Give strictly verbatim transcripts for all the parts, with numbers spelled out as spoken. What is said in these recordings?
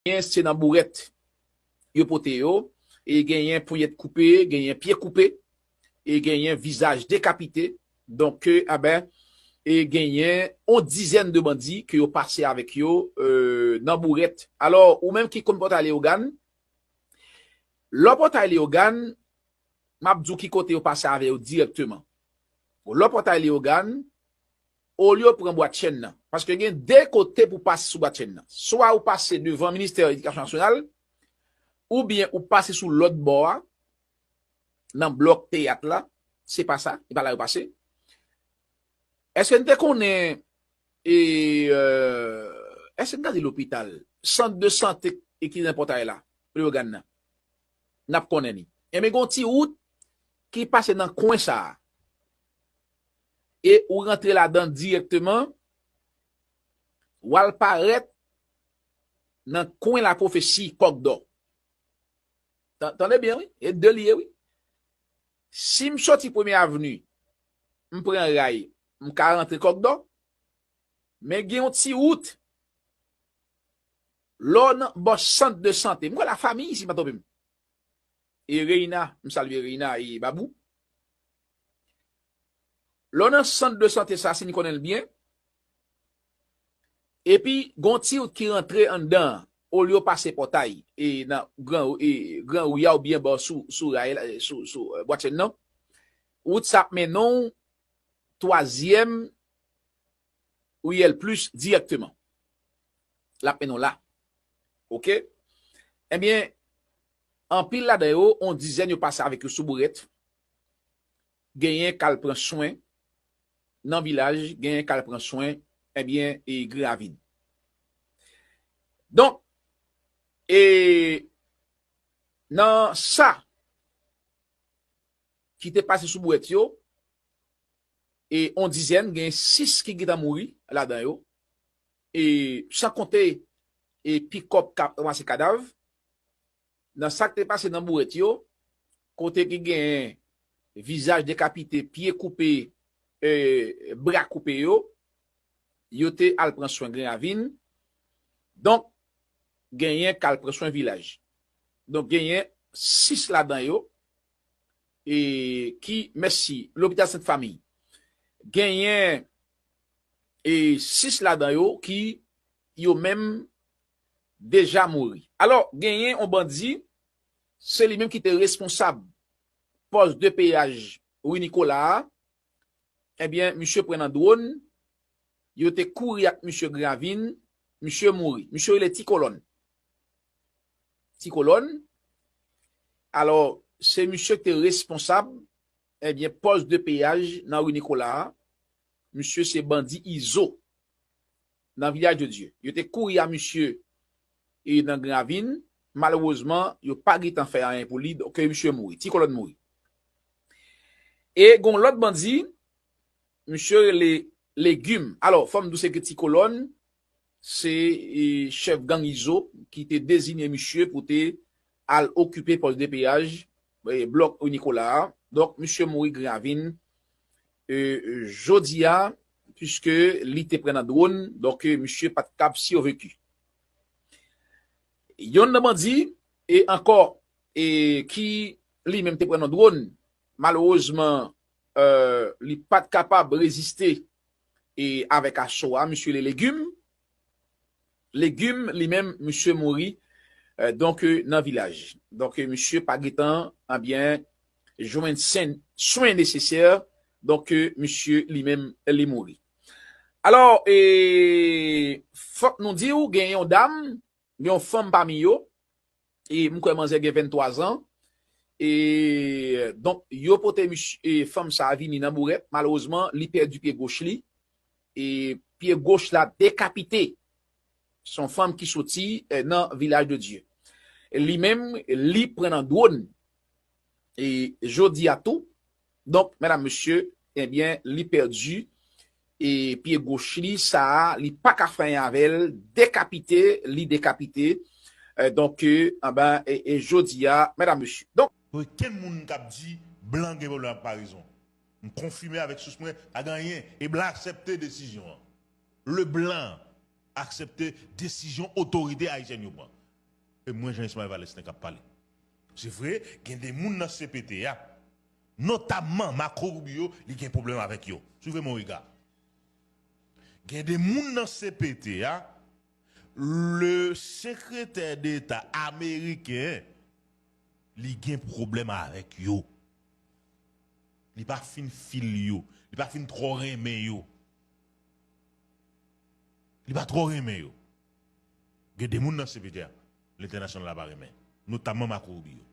genyen se nan bourèt yo pote yo, e genyen ponyèt koupe, genyen pye koupe, e genyen vizaj dekapite. Donk, e, enben, e genyen on dizèn de bandi ke yo pase avèk yo, e, nan bourèt. Alò, ou menm ki konn Pòtay Leyogàn, lè w Pòtay Leyogàn, m ap di w ki kote yo pase avè yo dirèkteman. Lè w Pòtay Leyogàn, olye w pran Bwatchèn nan, paske gen de kote pou pase sou Bwatchèn nan. Swa ou pase devan Ministè Edikasyon Nasyonal, oubyen ou pase sou lòt bò a, nan blòk teyat la, se pa sa, e pa la yo pase. Èske n te konnen, e, e, èske n ka di lopital, sant de sante e ki nan Pòtay la, Leyogàn nan? N ap konnen li. Enben, gen yon ti wout ki pase nan kwen sa a. E ou rantre ladan dirèkteman, w al parèt nan kwen Lapwofesi, Kòkdò. Tan-, tande byen, wi. E de li ye, wi. Si m soti Premye Avni, m pran ray, m ka rantre Kòkdò. Men gen yon ti wout, lè w nan bò sant de sante. M kwè Lafanmi isi, si m pa twonpe m. E Reina, m salye Reina e Babou. Lè w nan sant de sante sa, si n konnen l byen, epi gen yon ti wout ki rantre anndan an, olye w pase Pòtay, e nan gran, e gran ri a oubyen bò sou, sou ray la, sou, sou, e, Bwatchèn nan, wout sa ap mennen w twazyèm riyèl plis dirèkteman. L ap mennen w la. Oke? Ebyen, anpil ladan yo, on dizèn yo pase avèk yo sou bourèt. Genyen k al pran swen nan Vilaj, genyen k al pran swen, ebyen, e Gran Ravin. Donk, e nan sa ki te pase sou bourèt yo, e on dizèn, gen sis ki gentan mouri ladan yo, e san konte, e pikòp k ap ranmase kadav. Nan sa k te pase nan bourèt yo, kote ki gen vizaj dekapite, pye koupe, e, bra koupe yo, yo te al pran swen Gran Ravin. Donk, genyen k al pran swen Vilaj. Donk, genyen sis ladan yo, e, ki, mèsi, Lopital Sent Fami. Genyen, e, sis ladan yo ki, yo menm, deja mouri. Alò, genyen yon bandi, se li menm ki te responsab pòs de peyaj Ri Nikola a, ebyen, misye pran nan dwòn, yo te kouri ak misye Gran Ravin, misye mouri. Misye rele Ti Kolòn. Ti Kolòn, alò, se misye ki te responsab, ebyen, pòs de peyaj nan Ri Nikola a. Misye se bandi Izo nan Vilaj de Dye. Yo te kouri a misye e nan Gran Ravin. Malerezman, yo pa gentan fè anyen pou li, donk misye mouri. Ti Kolòn mouri. E gon lòt bandi, misye rele Legim. Alò, fò m di w se ke Ti Kolòn, se, e, chèf gang Izo ki te deziye misye pou te al okipe pòs de peyaj, e, blòk Ri Nikola a. Donk, misye mouri Gran Ravin, e, jodi a, piske li te pran nan dwòn, donk, e, misye pa t kab siveki. Yonn nan bandi, e ankò, e ki li menm te pran nan dwòn, malerezman, e, li pa t kapab reziste, e avèk aso a, misye rele Legim. Legim, li menm, misye mouri, e, donk, e, nan Vilaj. Donk, e, misye pa gentan, ebyen, jwenn sen-, swen nesesè. Donk, e, misye, li menm, li mouri. Alò, e, fòk nou di w, gen yon dam, gen yon fanm pami yo, e m kwè manzè gen venntwa zan, e, donk, yo pote misye, e, fanm sa a vini nan bourèt, malerezman, li pèdi pye goch li, e pye goch la dekapite. Se yon fanm ki soti, e, nan Vilaj de Dye. Li menm, li pran nan dwòn, e jodi a tou. Donk, medam, mesye, ebyen, li pèdi, e pye goch li, sa a, li pa ka fè anyen avè l, dekapite, li dekapite. E, donk, e, anben, e, e jodi a, medam, mesye. Donk, okenn moun k ap di blan gen pwoblèm ak parezon. M konfime avèk sous mwen, pa gen anyen. E blan aksepte desizyon an. Leblan aksepte desizyon otorite ayisyèn yo pran. E mwen, Jean Ismaël Valestin k ap pale. Se vre, gen de moun nan C P T a, notamman Marco Rubio, li gen pwoblèm avèk yo. Suivez mon regard. Gen de moun nan C P T a, le secrétaire d'État américain, li gen pwoblèm avèk yo. Li pa fin fil yo. Li pa fin twò renmen yo. Li pa twò renmen yo. Gen de moun nan C P T a, lentènasyonal la pa renmen. Notamman Marco Rubio.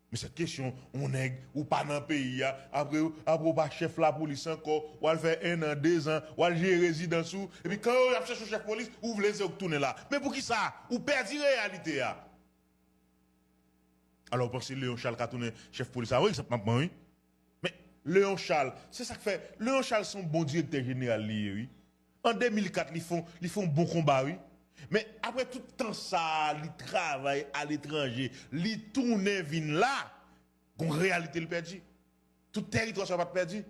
Men sèt kesyon, on nèg, ou pa nan peyi a, apre, apre ou pa chèf lapolis ankò, w al fè en an, de zan, w al jere rezidans ou, epi kan yo ap chèche yon chèf polis, ou vle se ou k tounen la. Men poukisa? Ou pèdi reyalite a. Alò, ou panse Léon Charles ka tounen chèf polis la? Wi, egzanp m ap pran, wi. Men, Léon Charles, se sa k fè, Léon Charles se yon bon direktè jeneral li ye, wi. An de mil kat, li fè, li fè yon bon konba, wi. Men, apre tout tan sa a, li travay aletranje, li tounen vin la, gon reyalite li pèdi. Tout tèritwa sa yo pa t pèdi.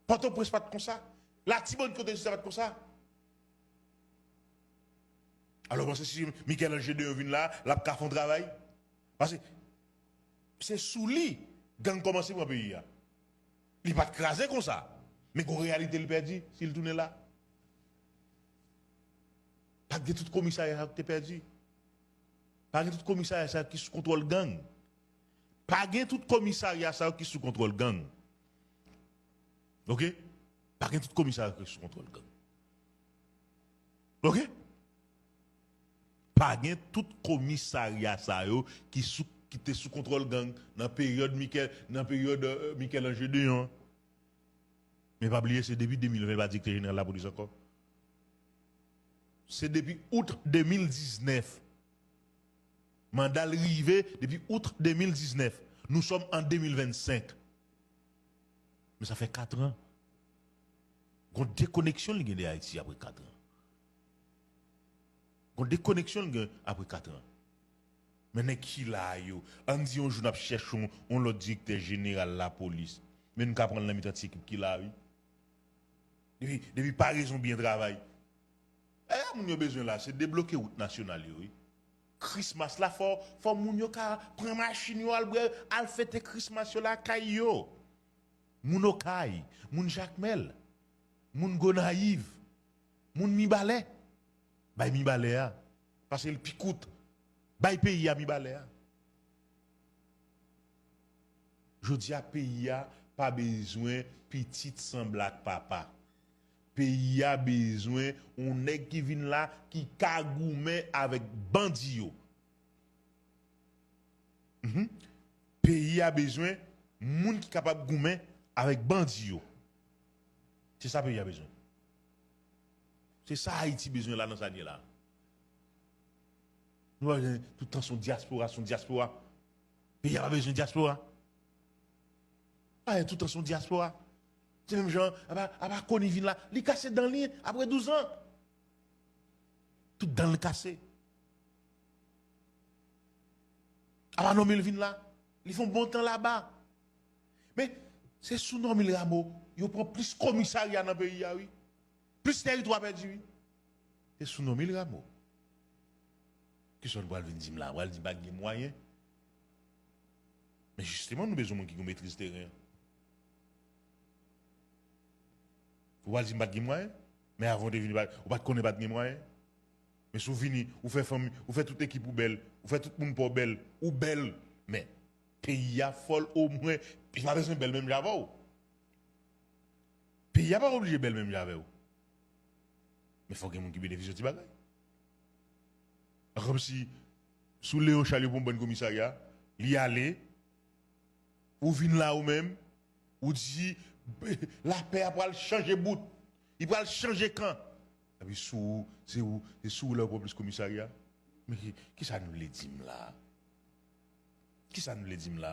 Pòtoprens pa t konsa. Latibonit kote sa pa t konsa. Alò, w panse si Michel-Ange Deyon vin la, l ap ka fè yon travay? Paske se sou li gang kòmanse pran peyi a. Li pa t kraze konsa. Men gon reyalite li pèdi si l tounen la. Pa t gen tout komisarya sa yo ki te pèdi. Pa gen tout komisarya sa yo ki sou kontwòl gang. Pa gen tout komisarya sa yo ki sou kontwòl gang. Oke? Pa gen tout komisarya ki sou kontwòl gang. Oke? Pa gen tout komisarya sa yo ki sou, ki te sou kontwòl gang nan peryòd Michel, nan peryòd, euh, Michel-Ange Deyon. Men pa bliye, se depi de mil ven, li pa direktè jeneral lapolis ankò. Se depi out de mil diznèf. Manda l rive depi out de mil diznèf. Nous sommes en de mil vennsenk. Men sa fè kat an. Gon dekoneksyon li gen de Ayiti apre kat an. Gon dekoneksyon li gen apre kat an. Men nèg ki la yo, ann di yon jou n ap chèche yon, yon lòt direktè jeneral lapolis. Men nou ka pran l nan mitan ti ekip ki la, wi. Depi, depi parezon byen travay. E moun yo bezwen la, se debloke wout nasyonal yo, wi. Krismas la, fò, fò moun yo ka pran machin yo, al bwè, al fete Krismas yo lakay yo. Moun Okay, moun Jakmèl, moun Gonayiv, moun Mibalè. Bay Mibalè a, paske l pi kout. Bay peyi a Mibalè a. Jodi a, peyi a pa bezwen pitit sanble ak papa. Peyi a bezwen yon nèg ki vin la, ki ka goumen avèk bandi yo. Mhm. Peyi a bezwen moun ki kapab goumen avèk bandi yo. Se sa peyi a bezwen. Se sa Ayiti bezwen la nan sa n ye la. Nou pa bezwen tout tan se yon dyaspora, se yon dyaspora. Peyi a pa bezwen dyaspora. Pa gen tout tan se yon dyaspora. Se menm jan, apa, apa Koni vin la, li kase dan li apre douz an. Tout dan l kase. Apa Normil vin la, li fè yon bon tan laba. Men, se sou Normil Rameau, yo pran plis komisarya nan peyi a, wi. Plis tèritwa pèdi, wi. Se sou Normil Rameau. Kisa w pral vin di m la? W pral di m pa t gen mwayen? Men jisteman, nou bezwen moun ki gen metriz teren an. Ou pral di m pa t gen mwayen? Men avan w te vini, pa, ou pa t konnen pa t gen mwayen? Men si w vini, ou fè fanmi, ou fè tout ekip ou bèl, ou fè tout moun pa w bèl, ou bèl. Men, peyi a fòl omwen, li pa bezwen bèl menm jan avè w. Peyi a pa oblije bèl menm jan avè w. Men fòk gen moun ki benefisye yon ti bagay. Kòmsi, sou Léon Charles yo pran yon bann komisarya, li ale, ou vin la ou menm, ou di, lapè a pral chanje bout, li pral chanje kan. Epi sou ou, se ou, se sou ou la yo pran plis komisarya. Men ki, kisa nou vle di m la? Kisa nou vle di m la?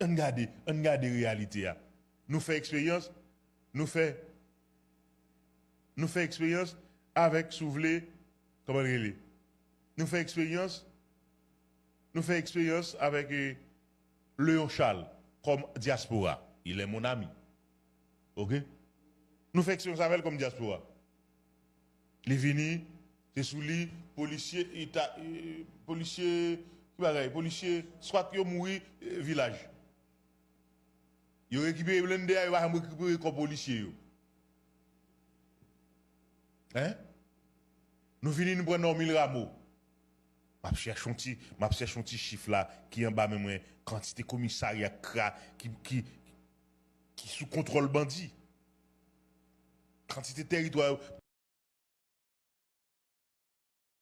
Ann gade, ann gade reyalite a. Nou fè eksperyans, nou fè, nou fè eksperyans avèk, si w vle, kòman l rele? Nou fè eksperyans, nou fè eksperyans avèk, eh, Léon Charles kòm dyaspora. Il est mon ami. Oke? Nou fè eksperyans avè l kòm dyaspora. Li vini, Se sou li, polisye eta, eh, polisye, ki bagay, polisye, swat yo mouri, eh, vilaj. Yo rekipere blende a, yo pa janm rekipere kò polisye yo. Hein? Nou vini, nou pran Normil Rameau. M ap chèche yon ti, m ap chèche yon ti chif la ki anba men mwen, kantite komisarya kra ki, ki, ki sou kontwòl bandi. Kantite tèritwa yo,